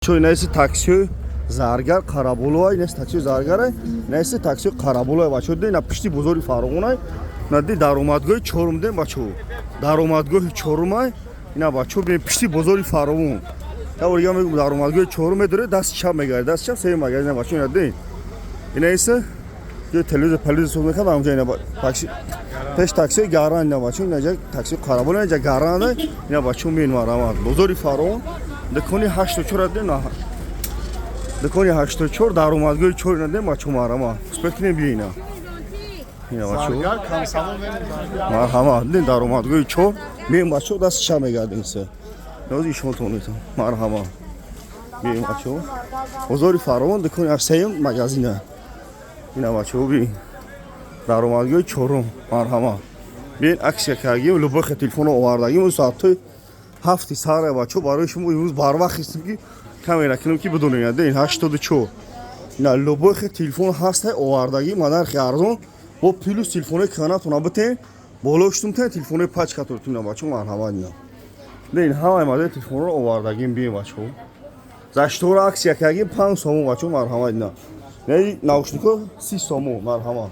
Чо, инаиси таксиҳои Заргар Қараболова, инаиси таксиҳои Заргара, инаиси таксиҳои Қараболова, бачаҳо. Ди, ина пишти бозори Фаровонай. На, ди, даромадгоҳи чорум дем, бачаҳо, даромадгоҳи чорумай ина, бачаҳо. Бин, пишти бозори Фаровон, я бор дига мегум, даромадгоҳи чорум медоре, дасти чап мегард, дасти чап, сеюм магазин, бачаҳо. Ина ди, инаиси ҷои телевизор пализор соз мекард ҳамҷо. Ина такси, пеш таксиҳои Гаран ина, бачаҳо. Ина ҷа таксиҳои Қарабола, ина ҷа Гаран, ина, бачаҳо. Меин, марҳамат, бозори Фаровон, дукони 84 дем, дукони 84, даромадгоҳи чор ина дем, бачаҳо. Марҳамат, успеть кунем, биё ина, ина, бачаҳо, марҳамат. Дин, даромадгоҳи чор меем, бачаҳо, дасти чап мегардем се нози ишонтон метам. Марҳамат, бием, бачаҳо, бозори Фаровон, дукони сеюм магазина ина, бачаҳо. Би, даромадгоҳи чорум, марҳамат. Биен, акция кардагим, любой телефоно овардагим. Соатҳои 7-и саҳра, бачаҳо, барои шумо имрӯз барвақт ҳистем, ки камера кунем, ки бидонед. Ин 84 ина, любой телефон ҳаста, овардагӣ ма нархи арзон, бо плюс телефонои канатона битен, боло штум тен, телефонои пачкатортун, бачаҳо. Марҳамат, ина, ин ҳамаи модели телефонро овардагим. Биен, бачаҳо, заштора акция кардагим, 5 сомон, бачаҳо. Марҳамат, ина, наушнико 30 сомон. Марҳамат.